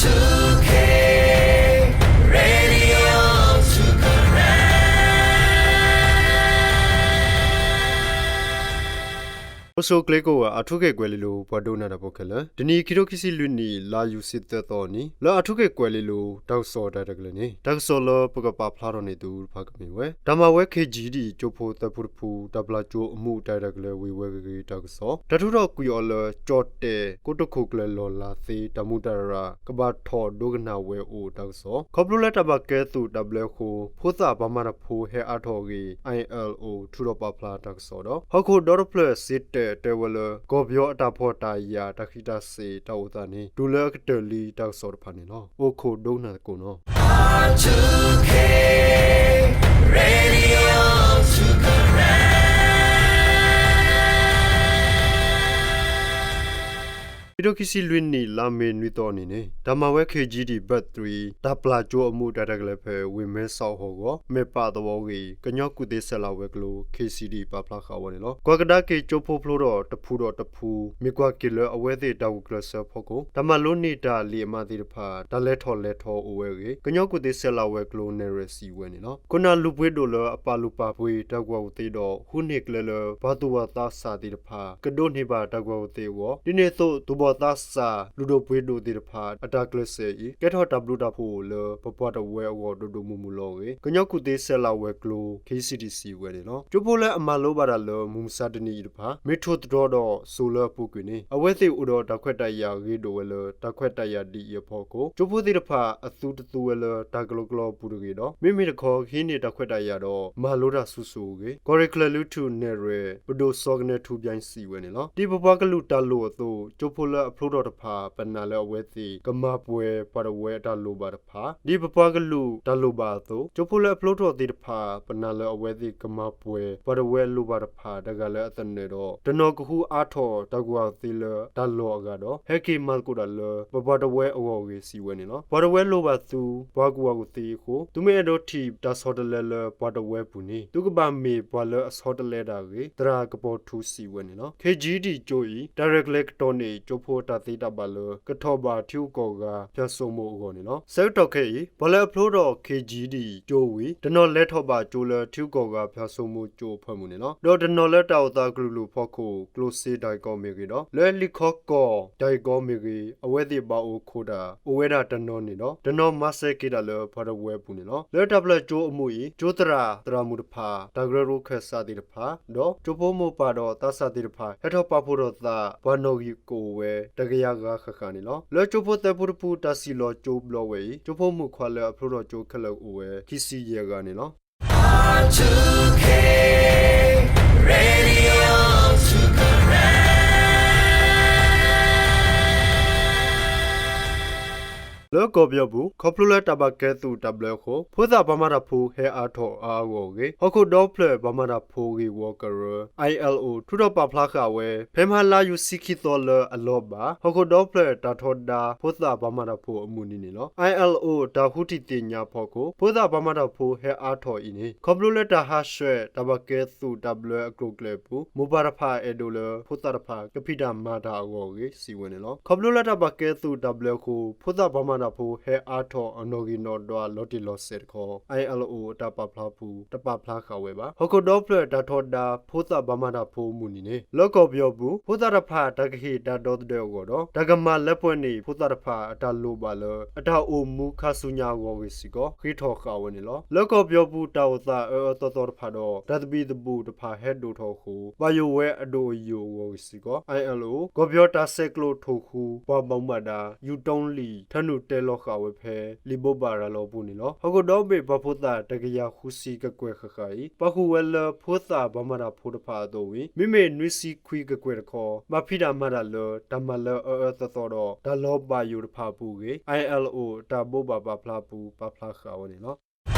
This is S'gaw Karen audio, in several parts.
two K Radio two Karen. အိၣ်ဆူၣ်ချ့ကိးဂၤ အၣ်ထူခ့ၣ်ကွဲၤလ့လိၤ ပှၤဒိကနၣ်တၢ်ဖိခဲလၢာ်, တနံၤခံထိခံဆံလွံၢ်နံၣ် လါယူၤဆံသၢသီအနံၤ လၢအၣ်ထူခ့ၣ်ကွဲၤလ့လိၤ တၢ်ကစီၣ်တၢ်ရဲၣ်တၢ်ကျဲၤန့ၣ် တၢ်ကစီၣ်လၢပကပာ်ဖျါထီၣ်န့ၢ်သုတဖၣ်ကမ့ၢ်ဝဲ တၢ်မၤဝဲ ခ့ၣ်ကၠံဒံၣ် ကၠိဖိသၢဖုတဖု တၢ်ပျၢ်ကၠိအမူးတၢ်ရဲၣ်တၢ်ကျဲၤဝံၤဝဲအဂ့ၢ်တၢ်ကစီၣ်, တၢ်ထုးထီၣ်ကွံာ်အီၤလၢ ကၠီၣ်တဲၣ် ကိတိာ်ခိၣ်ကျၢၢ်လီၢ်လၤသ့ တၢ်မူးတၢ်ရၢ် ကဘၣ်ထီၣ်ဒိကနၣ်ဝဲအိၣ်တၢ်ကစီၣ်, ခီဖျိလၢတၢ်ဘၣ်ကဲသုးတၢ်ဘျၢအဃိ ဖိသၣ်ပှၤမၤတၢ်ဖိဟဲအါထီၣ်အဂ့ၢ် I L O ထုးထီၣ်ပာ်ဖျါတၢ်ကစီၣ်ဒီး ဟီၣ်ခိၣ်ဒီတဖျၢၣ်စံးတၢးတဲဝဲလၢ ကီၢ်ပယီၤအတၢ်ဖှီၣ်တၢ်ယာ် တၢ်ဃံးတၢ်စ့ၤတၢ်အိၣ်သးန့ၣ် တုၤလၢအကတၢၢ်လံတၢ်ကစီၣ်တဖၣ်န့ၣ်လီၤ. အိၣ်ခိးဒိကနၣ်သကိးနီၤ. R two K Radio two Karen. ခံထိခံဆံလွံၢ်နံၣ် လါမ့ၤနွံသီအနံၤန့ၣ် တၢ်မၤဝဲ ခ့ၣ်ကၠံဒံၣ် ဘၢၣ်သရံး တၢ်ပျၢ်ကၠိအမူးတၢ်ရဲၣ်တၢ်ကျဲၤဖဲ ဝ့ၢ်မဲဆီးဟီၣ်ကဝီၤ မဲာ်ပၣ်သဝီအဂ့ၢ် ကညီကူၣ်သ့ဆဲးလၤဝဲၤကျိၤ K C D ပာ်ဖျါဃာ်ဝဲန့ၣ်လီၤ. ကွၢ်ကဒါက့ၤကၠိဖိဖျိထီၣ်တဖုဒီးတဖု မ့ၢ်ကွၢ်က့ၤလၢအဝဲသ့ၣ်တၢ်ဂုာ်ကျဲးစၢးဖီခိၣ် တၢ်မၤလိန့ၢ်တၢ်လံာ်အမါသ့ၣ်တဖၣ် တၢ်လဲၤထီၣ်လဲၤထီအိၣ်ဝဲအဂ့ၢ် ကညီကူၣ်သ့ဆဲးလၤဝဲၤကျိၤနဲၣ်ရွဲၣ်စံးဝဲန့ၣ်လီၤ. ခိၣ်နၢ်လူၤပှ့ၤဒိၣ်လၢအပာ်လုၢ်ပာ်ပှ့ၤတၢ်ကူၣ်ဘၣ်ကူၣ်သ့ဒီး ဃုန့ၢ်ကျဲလၢ ပှၤသူၣ်ဘီၣ်သးစၢ်သ့ၣ်တဖၣ် ကဒိးန့ၢ်ဘၣ်တၢ်ကူၣ်ဘၣ်ကူၣ်သ့အဂီၢ် ဒ်န့ၣ်အသိး သူၣ်ဘီၣ်သးစၢ် လုၢ်ဒိၣ်ပှ့ၤဒိၣ်သ့ၣ်တဖၣ် အတၢ်ကျဲးစၢးအံၤ ကဲထီၣ်တၢ်ဘျုးတၢ်ဖှိၣ်လၢပပှၤတဝၢအဂီၢ်ဒိၣ်ဒိၣ်မုၢ်မုၢ်လီၤအဂ့ၢ် ကညီကူၣ်သ့ဆဲးလၤဝဲၤကျိၤ K C D စံးဝဲန့ၣ်လီၤ. ကၠိဖိလၢအမၤလိဘၣ်တၢ်လၢမုၢ်မဆါတနံၤအံၤတဖၣ် မ့ၢ်ထိၣ်သတြီၤဒီးစိာ်လၢအပူၤကွံာ်န့ၣ် အဝဲသ့ၣ်အိၣ်ဒီးတၢ်ခွဲးတၢ်ယာ်ဂ့ၤဒိၣ်ဝဲလၢ တၢ်ခွဲးတၢ်ယာ်ဒ်အံၤအဖီခိၣ် ကၠိဖိသ့ၣ်တဖၣ်အသူတသူဝဲလၢတၢ်ကလီကလီအပူၤတဂ့ၤဒီး မ့မ့ၢ်တခီ ဟံးန့ၢ်တၢ်ခွဲးတၢ်ယာ်ဒီး မၤလိတၢ်ဆူၣ်ဆူၣ်အဂ့ၢ် ကီၢ်ရ့ၣ်ချၢၣ်လွံၢ်ထူၣ်နဲၣ်ရွဲၣ် ပဒိၣ်စီၤကနဲထူ ပြိုင် စံးဝဲန့ၣ်လီၤ. ဒ်ပပှၤကလုာ်တၢ်လိၣ်အသိး ကၠိဖိလၢအဖျိထီၣ်တဖၣ် ပနာ်လၢအဝဲသ့ၣ် ကမၤပှဲၤပှၤတဝၢအတၢ်လိၣ်ဘၣ်တဖၣ် ဒ်ပပှၤကလုာ်တၢ်လိၣ်ဘၣ်အသိး ကၠိဖိလၢအဖျိထီၣ်သ့ၣ်တဖၣ် ပနာ်လၢအဝဲသ့ၣ်ကမၤပှဲၤ ပှၤတဝၢအလိၣ်ဘၣ်တဖၣ် တဂၤလၢအသနၢၣ်ဒီး တနီၤကဃုအါထီၣ်တၢ်ကူၣ်ဘၣ်ကူၣ်သ့လၢတၢ်လီၢ်အဂၤဒီး ဟဲက့ၤမၤသကိးတၢ်လၢ ပပှၤတဝၢအဂီၢ်အဂ့ၢ် စံးဝဲန့ၣ်လီၤ. ပှၤတဝၢလိၣ်ဘၣ်သု ပှၤကူၣ်ဘၣ်ကူၣ်သ့အဃိ သုမ့ၢ်အဲၣ်ဒိးထံၣ်တၢ်ဆီတလဲလၢပှၤတဝၢအပူၤန့ၣ် သုကဘၣ်မ့ၢ်ပှၤလၢအဆီတလဲတၢ်အဂ့ၢ် သရၣ်ကပီၤထူ စံးဝဲန့ၣ်လီၤ. ခ့ၣ်ကၠံဒံၣ်ကၠိအံၤ တၢ်ရဲၣ်ကျဲၤကတီၢ်န့ၣ် ကၠိဖိအတၢ်သ့တၢ်ဘၣ်လၢ ကထီၣ်ဘးထံဂုၤကီၢ်ဂၤဖၠၣ်စိမိၤအဂီၢ်န့ၣ်လီၤ. ဆၢကတီၢ်ခဲအံၤ ပှၤလၢအဖျိထီၣ် ခ့ၣ်ကၠံဒံၣ်ကၠိဝံၤ တနီၤလဲၤထီၣ်ဘးကၠိလၢထံဂုၤကီၢ်ဂၤဖၠၣ်စိမိၤကၠိအဖၢမုၢ်န့ၣ်လီၤ. ဒီးတနီၤလၢတၢ်အိၣ်သးကလုာ်ကလုာ်အဖီခိၣ် ကျိၣ်စ့တၢ်ဂ့ၢ်ကီမ့ၢ်ဂ့ၤဒီး လၢလံာ်ခီကီၢ်တၢ်ဂ့ၢ်ကီမ့ၢ်ဂ့ၤ အဝဲသ့ၣ်ဘၣ်အိၣ်ခိးတၢ် အိၣ်ဝဲဒၣ်တနီၤန့ၣ်ဒီး တနီၤမၤစၢၤက့ၤတၢ်လၢပှၤတဝၢအပူၤန့ၣ်လီၤ. လၢတၢ်ပျၢ်ကၠိအမူးအံၤ ကၠိသရၣ်သရၣ်မုၣ်တဖၣ် တၢ်ကရၢကရိခၢၣ်စးသ့ၣ်တဖၣ် ဒီးကၠိဖိမိၢ်ပၢ်ဒီးသးစၢ်သ့ၣ်တဖၣ် ဟဲထီၣ်ပာ်ဖှိၣ်ထီၣ်သး ပှၤနီၣ်ဂံၢ်ကအိၣ်ဝဲ တကယၤဂၤဃၣ်ဃၣ်န့ၣ်လီၤ. လၢကၠိဖိသၢဖုတဖု တၢ်စံၣ်လီၤကၠိဘျီဝဲအံၤ ကၠိဖိမုၣ်ခွါလၢအဖျိထီၣ်ကၠိခဲလၢာ်အိၣ်ဝဲ ခံဆံယဲၢ်ဂၤန့ၣ်လီၤ. R two K Radio two Karen. လၢကီၢ်ပယီၤပူၤ ခီဖျိလၢတၢ်ဘၣ်ကဲသုးတၢ်ဘျၢအဃိ ဖိသၣ်ပှၤမၤတၢ်ဖိဟဲအါထီၣ်အါအါဂီၢ်အဂ့ၢ် ဟီၣ်ခိၣ်ဒီဖျၢၣ်ပှၤမၤတၢ်ဖိဂ့ၢ်ဝီကရၢ I L O ထုးထီၣ်ပာ်ဖျါဃာ်ဝဲ ဖဲမဟါလါယူၤဆံခံသီလၢအလီၤဘၣ် ဟီၣ်ခိၣ်ဒီဖျၢၣ်တၢ်ထီဒါ ဖိသၣ်ပှၤမၤတၢ်ဖိအမုၢ်နံၤန့ၣ်လီၤ. I L O တၢ်ဃုထံၣ်သ့ၣ်ညါအဖီခိၣ် ဖိသၣ်ပှၤမၤတၢ်ဖိဟဲအါထီၣ်အံၤန့ၣ် ခီဖျိလၢတၢ်ဟးဆှဲး တၢ်ဘၣ်ကဲသုးတၢ်ဘျၢအကျိၤအကျဲအပူၤ မိၢ်ပၢ်တဖၣ်အဲၣ်ဒိးလၢ ဖိသၣ်တဖၣ်ကဖံးတၢ်မၤတၢ်အဂီၢ်အဂ့ၢ် စံးဝဲန့ၣ်လီၤ. ခီဖျိလၢတၢ်ဘၣ်ကဲသုးတၢ်ဘျၢအဃိ ဖိသၣ်ပှၤမၤတၢ်ဖိဟဲအါထီၣ်အနီၣ်ဂံၢ်နီၣ်ဒွးလီၤတံၢ်လီၤဆဲးတခီ I L O အတၢ်ပာ်ဖျါပူၤ တပာ်ဖျါဃာ်ဝဲဘၣ်. ဟီၣ်ခိၣ်ဒီဖျၢၣ်တၢ်ထီဒါ ဖိသၣ်ပှၤမၤတၢ်ဖိအမုၢ်နံၤန့ၣ် လၢကီၢ်ပယီၤပူၤ ဖိသၣ်တဖၣ်တၢ်ကဟ့ၣ်တၢ်ဒီသဒၢအဂီၢ်ဒီး တၢ်ကမၤလၢပှဲၤန့ၢ်ဖိသၣ်တဖၣ်အတၢ်လိၣ်ဘၣ်လၢ အတၢ်အိၣ်မူခါဆူညါအဂီၢ်အဂ့ၢ်စ့ၢ်ကီး ဃ့ထီၣ်ဃာ်ဝဲန့ၣ်လီၤ. လၢကီၢ်ပယီၤပူၤတၢ်အိၣ်သးအၢအၢသီသီတဖၣ်ဒီး တၢ်သဘံၣ်သဘုၣ်တဖၣ်ဟဲဒိၣ်ထီၣ်အဃိ ဘၣ်ယိၣ်ဝဲအဒိၣ်အယိာ်အဂီၢ်အဂ့ၢ်စ့ၢ်ကီး I L O ကီၢ်ပယီၤတၢ်ဆဲးကျိးထိၣ်ဃူ ပှၤဘၣ်မူဘၣ်ဒါ ယူၣ်တီလံၣ် ထၢနုာ်တဲလီၤဃာ်ဝဲဖဲ လံာ်ဘိးဘၣ်ရၤလီၤအပူၤန့ၣ်လီၤ. ဟီၣ်ခိၣ်ဒီဘ့ၣ်ပှၤဖိသၣ်တကယၤဃုဆံကကွဲၢ်ဃၣ်ဃၣ်အံၤ ပာ်ဃုာ်ဝဲလၢဖိသၣ်ပှၤမၤတၢ်ဖိတဖၣ်အသိးဝံၤ မ့မ့ၢ်နွံဆံခွံကကွဲၢ်တခီ ဘၣ်ဖံးတၢ်မၤတၢ်လၢ တၢ်မၤလၢအၢအၢသီသီဒီး တၢ်လီၤဘၣ်ယိၣ်တဖၣ်အပူၤအဂ့ၢ် I L O အတၢ်ဘိးဘၣ်ပာ်ဖျါအပူၤ ပာ်ဖျါဃာ်ဝဲန့ၣ်လီၤ.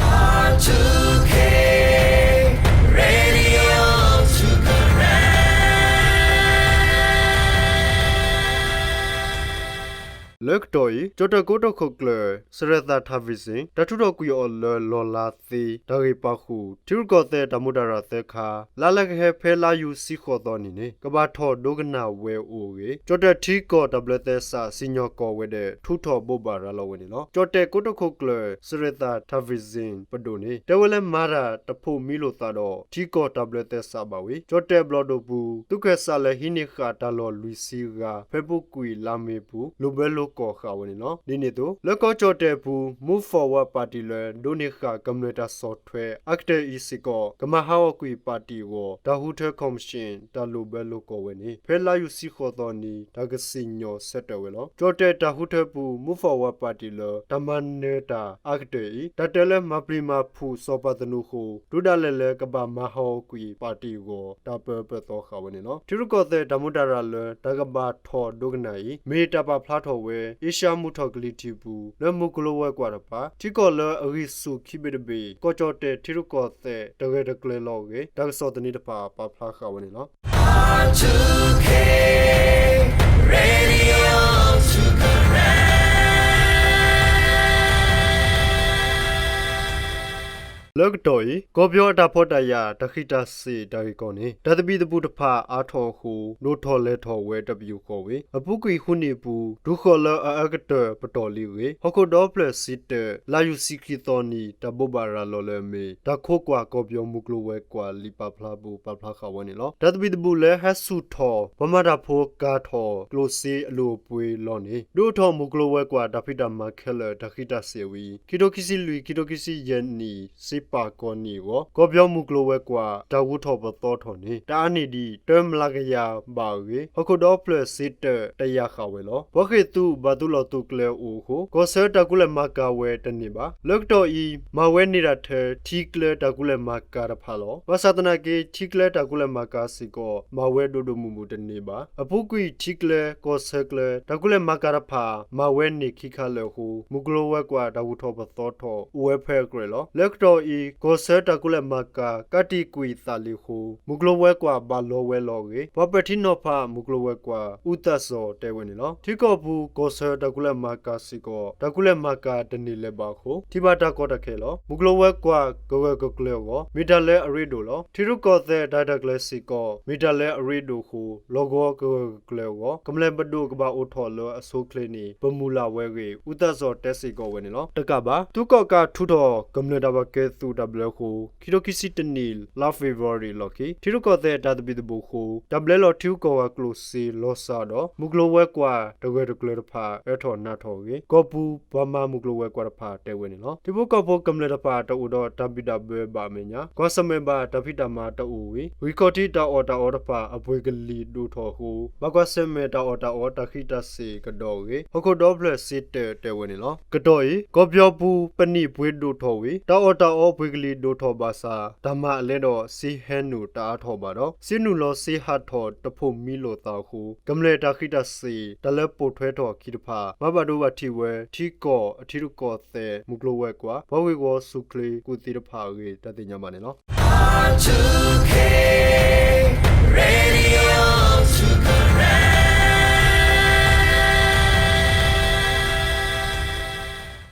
R two K Radio two Karen. လၢ လၢကတီၢ်အံၤ ကၠီၣ်တဲၣ်ကိတိာ်ခိၣ်ကျၢၢ် Srettha Thavisin တၢ်ထုးထီၣ်ကွံာ်အီၤလၢလီၢ်လၤသ့ တၢ်ဂ့ၢ်ပာ်ဃုာ် ထံရူၢ်ကီၢ်သဲးတၢ်မူးတၢ်ရၢ်သၢခါ လါလၢကဟဲဖဲလါယူၤဆံဃိးသီနံၤန့ၣ် ကဘၣ်ထီၣ်ဒိကနၣ်ဝဲအိၣ်အဂ့ၢ် ကၠီၣ်တဲၣ်ထံကီၢ်တၢ်ဘျၢသဲစး စံၣ်ညီၣ်ကွီၢ်ဝဲဒီး ထုးထီၣ်ဘိးဘၣ်ရၤလီၤဝဲန့ၣ်လီၤ. ကၠီၣ်တဲၣ်ကိတိာ်ခိၣ်ကျၢၢ် Srettha Thavisin ပဒိၣ်န့ၣ် တဲဝဲလၢမၤတၢ်တဖိးမံလိာ်သးဒီး ထံကီၢ်တၢ်ဘျၢသဲစးဘၣ်ဝံၤ ကၠီၣ်တဲၣ်ဘျီၣ်ဒိၣ်ပူၤ သုးခၢၣ်စးလဲၤဟံးန့ၢ်ဃာ်တၢ်လီၢ်လွံၢ်ဆံဂၤ ဖဲပူၤကွံာ်လါမ့ၤပူၤ လိာ်ဘၢလိာ်ကွီၢ်ဃာ်ဝဲန့ၣ်လီၤ. ဒ်န့ၣ်အသိး လၢကီၢ်ကၠီၣ်တဲၣ်ပူၤ Move Forward ပၣ်တံၣ်လၢ ဒိးန့ၢ်ဃာ်ကမျၢၢ်တၢ်ဆီၣ်ထွဲအါကတၢၢ်အံၤစ့ၢ်ကီး ကမၤဟးဂီၤကွံာ်ပၣ်တံၣ်အဂီၢ် တၢ်ဟူထၢခီၣ်မံၣ်ၡ့ၣ် တၢ်လိာ်ဘၢလိာ်ကွီၢ်ဝဲန့ၣ် ဖဲလါယူၤဆံဃိးသီနံၤ တၢ်ကစံၣ်ညီၣ်ဆၢတဲာ်ဝဲလီၤ. ကၠီၣ်တဲၣ်တၢ်ဟူထၢပူၤ Move Forward ပၣ်တံၣ်လၢ တၢ်မၤနၢၤတၢ်အါကတၢၢ်အံၤ တၢ်တဲလၢမၤပျံၤမၤဖုးစီၤပၤသနူအဃိ တုၤဒၣ်လဲာ်လၢကဘၣ်မၤဟးဂီၤကွံာ်ပၣ်တံၣ်အဂီၢ် တၢ်ပၢပၢၢ်သီဃာ်ဝဲန့ၣ်လီၤ. ထံရူၢ်ကီၢ်သဲးတၢ်မူးတၢ်ရၢ်လၢ တၢ်ကဘၣ်ထီၣ်ဒိကနၣ်အံၤ မ့ၢ်တၢ်ပာ်ဖျါထီၣ်ဝဲ အ့ရှါမုၢ်ထီၣ်ကလံၤထံးပူၤ လၢမုၢ်ကျိၤဝဲၤကွာ်တဖၣ် ထံကီၢ်လၢအဂံၢ်ဆူၣ်ခံဘ့ၣ်တဘ့ၣ် ကီၢ်ကၠီၣ်တဲၣ်ထံရူၢ်ကီၢ်သဲး တဂဲၤတကျဲၤလီၤအဂ့ၢ် တၢ်ကစီၣ်သန့တဖၣ် ပာ်ဖျါဃာ်ဝဲန့ၣ်လီၤ. လၢကတီၢ်အံၤ ကီၢ်ပယီၤအတၢ်ဖှီၣ်တၢ်ယာ် တၢ်ဃံးတၢ်စ့ၣ်တၢ်ဂ့ၢ်ကီန့ၣ် တၢ်သဘံၣ်သဘုၣ်တဖၣ်အါထီၣ်အဃိ ဒိၣ်ထီၣ်လဲၤထီၣ်ဝဲတပယူာ်ဃီဝံၤ အပူၤကွံာ်ဃုနံၣ်အပူၤ တုၤဃီၤလၢအအၢကတၢၢ်ပတီၢ်လံအဂ့ၢ် ဟီၣ်ခိၣ်ဒီဖျၢၣ်စ့တၢး လါယူၤဆံခံသီနံၤ တၢ်ဘိးဘၣ်ရၤလီၤလၢအမ့ၢ် တၢ်ခိးကွၢ်ကီၢ်ပယီၤမုၢ်ကျိၤဝဲၤကွာ်လံာ်ပာ်ဖျါပူၤ ပာ်ဖျါဃာ်ဝဲန့ၣ်လီၤ. တၢ်သဘံၣ်သဘုၣ်လၢဟဲဆူၣ်ထီၣ် ပှၤမၤတၢ်ဖိကၤထီၣ်ကျိၣ်စ့အလိၤအပှ့ၤလီၢ်န့ၣ် ဒုးအိၣ်ထီၣ်မုၢ်ကျိၤဝဲၤကွာ်တၢ်ဖံးတၢ်မၤခဲလၢာ်တၢ်ဃံးတၢ်စ့ၣ်ဝံၤ ခံထိခံဆံလွံၢ် ခံထိခံဆံယဲၢ်နံၣ် စ့ပာ်ကီၢ်နံၣ်အဂီၢ် ကီၢ်ပယီၤမုၢ်ကျိၤဝဲၤကွာ် တၢ်ဂုၤထီၣ်ပသီထီၣ်န့ၣ် တအါန့ၢ်ဒံး တၢမလးကယၤဘးအဂ့ၢ် ဟီၣ်ခိၣ်ဒီဖျၢၣ်စ့တၢးတယာ်ဃာ်ဝဲလီၤ. ပှၤဃ့ၢ်သုးဘၣ်သုးလီၢ်သုးကျဲအိၣ်အဃိ ကီၢ်ဆၢတၢ်ကူလဲၢ်မၤကၤဝဲတန့ၢ်ဘၣ်. လၢကတီၢ်အံၤ မၤဝဲန့ၢ်ဒၣ်ထဲ ထံကျဲတၢ်ကူလဲၢ်မၤကၤတဖၣ်လီၤ. ဘၣ်ဆၣ်သနာ်က့ ထံကျဲတၢ်ကူလဲၢ်မၤကၤစ့ၢ်ကီး မၤဝဲဒိၣ်ဒိၣ်မုၢ်မုၢ်တန့ၢ်ဘၣ်. အပူၤကွံာ်ထံကျဲ ကီၢ်ဆၢကျဲ တၢ်ကူလဲၢ်မၤကၤတဖၣ် မၤဝဲန့ၢ်ခံခါလၢာ်အဃိ မုၢ်ကျိၤဝဲၤကွာ်တၢ်ဂုၤထီၣ်ပသီထီၣ် အိၣ်ဝဲဖဲအကြၢးလီၤ. လၢကတီၢ်အံၤ ကီၢ်ဆၢတၢ်ကူလဲၢ်မၤကၤ ကးတံာ်ကွံာ်သးလံအဃိ မုၢ်ကျိၤဝဲၤကွာ်ဘၣ်လီဝဲလီၤအဂ့ၢ် ပှၤပဲာ်ထံနီၤဖးမုၢ်ကျိၤဝဲၤကွာ် အူသးစီၤတဲဝဲန့ၣ်လီၤ. ထံကီၢ်ပူၤ ကီၢ်ဆၢတၢ်ကူလဲၢ်မၤကၤစ့ၢ်ကီး တၢ်ကူလဲၢ်မၤကၤတန့ၢ်လၢၤဘၣ်အဃိ ထံၣ်ဘၣ်တၢ်ကီတၢ်ခဲလီၤ. မုၢ်ကျိၤဝဲၤကွာ်ကဂၢၢ်ကကျၢၤအဂီၢ် မ့ၢ်တၢ်လၢအရ့ဒိၣ်လီၤ. ထံရူၢ်ကီၢ်သဲးတၢ်ရဲၣ်တၢ်ကျဲၤစ့ၢ်ကီး မ့ၢ်တၢ်လၢအရ့ဒိၣ်အဃိ လီၢ်ကဝီၤကဂၢၢ်ကကျၢၤအဂီၢ် ကမျၢၢ်ပဒိၣ်ကဘၣ်အိၣ်ထီၣ်လၢအဆိအချ့န့ၣ် ပမုၢ်လၢ်ဝဲအဂ့ၢ် အူသးစီၤတဲစ့ၢ်ကီးဝဲန့ၣ်လီၤ. တကးဘၣ် သုးကီၣ်ကးထုးထီၣ်ကမျၢၢ်တၢ်ဘၣ်ကဲသုးတၢ်ဘျၢအဃိ ခံထိခံဆံတနံၣ် လါဖ့ၤဘြူၤအါရံၤအလီၢ်ခံ ထံရူၢ်ကီၢ်သဲးတၢ်သဘံၣ်သဘုၣ်အဃိ တၢ်ဘျဲလီၤထံဂုၤကီၢ်ဂၤကျိၣ်စ့လီၤစၢ်ဒီး မုၢ်ကျိၤဝဲၤကွာ်တဂၢၢ်တကျၢၤတဖၣ် အၢထီၣ်နးထီၣ်အဂ့ၢ် ကီၢ်ပူၤပှၤမၤမုၢ်ကျိၤဝဲၤကွာ်တဖၣ်တဲဝဲန့ၣ်လီၤ. ထံဖိကီၢ်ဖိကမျၢၢ်တဖၣ် တအိၣ်ဒီးတၢ်ဘံၣ်တၢ်ဘၢဘၣ်အမဲာ်ညါ ကွၢ်ဆၢၣ်မဲာ်ဘၣ်တၢ်ဖံးတၢ်မၤတအိၣ်ဝံၤ ဂံၢ်ခီၣ်ထံးတၢ်အီၣ်တၢ်အီတဖၣ် အပှ့ၤကလံၤဒိၣ်ထီၣ်အဃိ ဘၣ်ကွၢ်ဆၢၣ်မဲာ်တၢ်အီၣ်တၢ်အီတၢ်ဃံးတၢ်စ့ၣ်ကဒီးအဂ့ၢ် ဟီၣ်ခိၣ်ဒီဖျၢၣ်စ့တၢးတဲဝဲန့ၣ်လီၤ. ကတီၢ်အံၤ ကီၢ်ပယီၤပူၤ ပနံာ်ပှ့ၤဒိၣ်ထီၣ်ဝံၤ တၢ်အီၣ်တၢ်အီပှ့ၤကလံၤဒိၣ်ထီၣ်ဘၣ်ဆၣ် တၢ်မၤအလဲဒီး စ့ဟဲနုာ်တအါထီၣ်ဘၣ်ဒီး စ့နုာ်လီၤစ့ဟးထီၣ်တဖိးမံလိာ်သးအဃိ ကမျၢၢ်တၢ်ဃံးတၢ်စ့ၣ် တၢ်လၢပိာ်ထွဲထီၣ်အခံတဖၣ် မၤဘၣ်ဒိဘၣ်ထံးဝဲ ထံကီၢ်အထံရူၢ်ကီၢ်သဲး မုၢ်ကျိၤဝဲၤကွာ် ပှၤဂ့ၢ်ဝီဆူၣ်ချ့ကူၣ်သ့တဖၣ်အဂ့ၢ် တၢ်သ့ၣ်ညါဘၣ်န့ၣ်လီၤ.